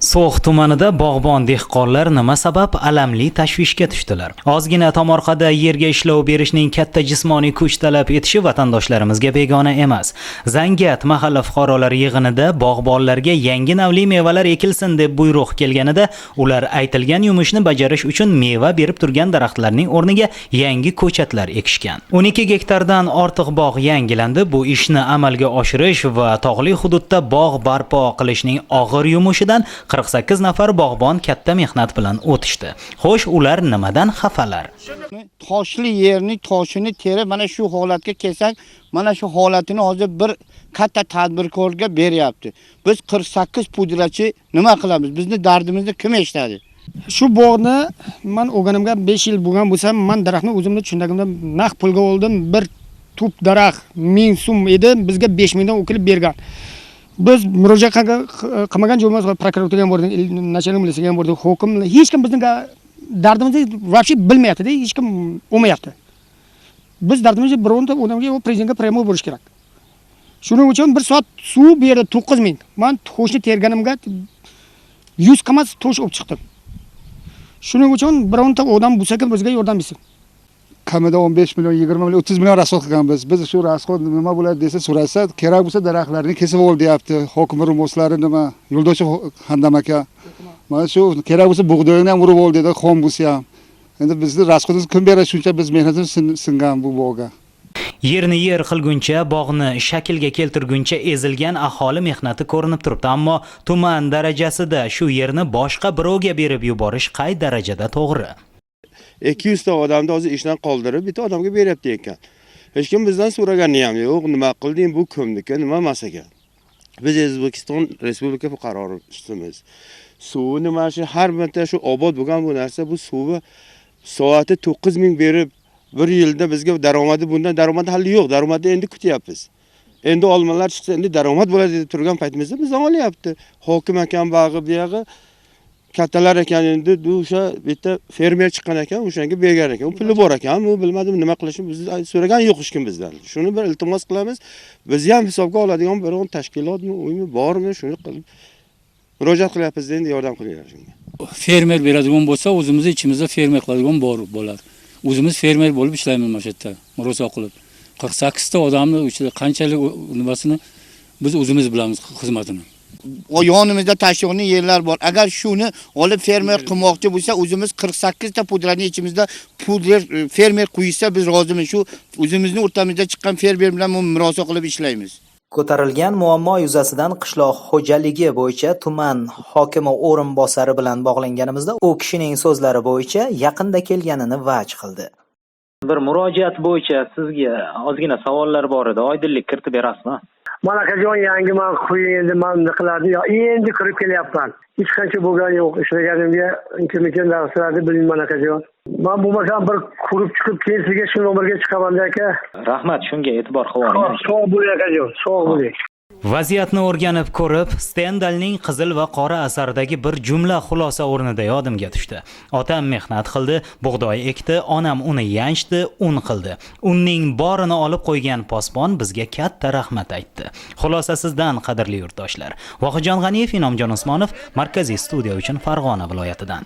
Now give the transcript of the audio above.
So'x tumanida bog'bon dehqonlar nima sabab alamli tashvishga tushdilar? Ozgina tomorqada yerga ishlov berishning katta jismoniy kuch talab etishi vatandoshlarimizga begona emas. Zangat mahalla fuqarolari yig'inida bog'bonlarga yangi navli mevalar ekilsin deb buyruq kelganida, ular aytilgan yumushni bajarish uchun meva berib turgan daraxtlarning o'rniga yangi ko'chatlar ekishgan. 12 gektardan ortiq bog' yangilandi. Bu ishni amalga oshirish va tog'li hududda bog' barpo qilishning og'ir yumushidan 48 nafar bog'bon katta mehnat bilan o'tishdi. Xo'sh, ular nimadan xafalar? Toshli yerni toshini terib mana shu holatga kelsak, mana shu holatini hozir bir katta tadbirkorga beryapti. Biz 48 pudrachi nima qilamiz? Bizni dardimizni kim eshitadi? Shu bog'ni man olganimga 5 yil bo'lgan bo'lsa, man daraxtni o'zimni cho'ntagimdan naq pulga oldim. Bir tup daraxt 1000 so'm edi, bizga 5000 dan o'kilib bergan. Biz murojaat qilmagan joyimiz yo'q. Prokuraturaga ham bordik, начальник militsiyaga ham bordik, hokim, hech kim bizni dardimizni вообще bilmayapti-da, hech kim olmayapti. Biz dardimizni bironta odamga, prezidentga прямо borish kerak. Shuning uchun bir soat suv bu yerda 9000. Man toshni terganimga 100 kamaz tosh olib chiqdim. Shuning uchun bironta odam bo'lsa bizga yordam bersin. Kamida 15 million, 20 million, 30 million расход qilganmiz. Biz shu расход nima bo'ladi desa so'rasa, kerak bo'lsa daraxtlarni kesib ol deyapti. Hokim o'rinbosarlari nima, Yo'ldoshev Hamdam aka. Mana shu kerak bo'lsa bug'doyni ham urib ol dedi, xom bo'lsa ham. Endi bizni расход imiz kim beradi shuncha, biz mehnatimiz singan bu bog'ga. Yerni yer qilguncha, bog'ni shaklga keltirguncha ezilgan aholi mehnati ko'rinib turibdi, ammo tuman darajasida shu yerni boshqa birovga berib yuborish qay darajada to'g'ri? 200 ta odamni hozir ishdan qoldirib, bitta odamga beryapti ekan. Hech kim bizdan so'ragani ham yo'q, nima qilding, bu kimniki, nima emas ekan. Biz O'zbekiston Respublika fuqarosimiz. Suvi nima, shu har bitta shu obod bo'lgan bu narsa, bu suvi soati 9000 berib, bir yilda bizga daromadi, bundan daromadi hali yo'q, daromadni endi kutyapmiz. Endi olmalar chiqsa, endi daromad bo'ladi deb turgan paytimizda bizdan olyapti. Hokim akam bag'i buyog'i kattalar ekan, endi o'sha bitta fermer chiqqan ekan, o'shanga bergan ekan. U puli bor ekan, u bilmadim nima qilishni, bizni so'ragan yo'q hech kim bizdan. Shuni bir iltimos qilamiz. Bizni ham hisobga oladigan biron tashkilotmi, uymi bormi, shuni qilib murojaat qilyapmiz, endi yordam qilinglar shunga. Fermer beradigan bo'lsa, o'zimizni ichimizda fermer qiladigan bor bo'ladi. O'zimiz fermer bo'lib ishlaymiz mana shu yerda, murosa qilib. 48 ta odamni ichida qanchalik nimasini biz o'zimiz bilamiz xizmatini. O yonimizda tashyoqli yerlar bor. Agar shuni olib fermer qilmoqchi bo'lsa, o'zimiz 48 ta pudrani ichimizda pudra fermer quysa biz rozimiz. Shu o'zimizni o'rtamizda chiqqan fermer bilan murosa qilib ishlaymiz. Ko'tarilgan muammo yuzasidan qishloq xo'jaligi bo'yicha tuman hokimi o'rinbosari bilan bog'langanimizda, u kishining so'zlari bo'yicha yaqinda kelganini va'j qildi. Bir murojaat bo'yicha sizga ozgina savollar bor edi, oydinlik kiritib berasizmi? Man akajon, yangi man quyi endi man qilardi yo endi kirib kelyapman. Hech qancha bo'lgani yo'q ishlaganimga, kim ekan narsalarni bilmayman akajon. Man bo'lmasam bir ko'rib chiqib keyin sizga shu nomerga chiqaman aka. Rahmat, shunga e'tibor qilib Xo'p, sog' bo'ling akajon, sog' bo'ling. Vaziyatni o'rganib ko'rib, Stendalning Qizil va qora asaridagi bir jumla xulosa o'rnida yodimga tushdi. Otam mehnat qildi, bug'doy ekdi, onam uni yanchdi, un qildi. Unning borini olib qo'ygan posbon bizga katta rahmat aytdi. Xulosa sizdan, qadrli yurtdoshlar. Vohidjon G'aniyev, Inomjon Usmonov, Markaziy studiya uchun Farg'ona viloyatidan.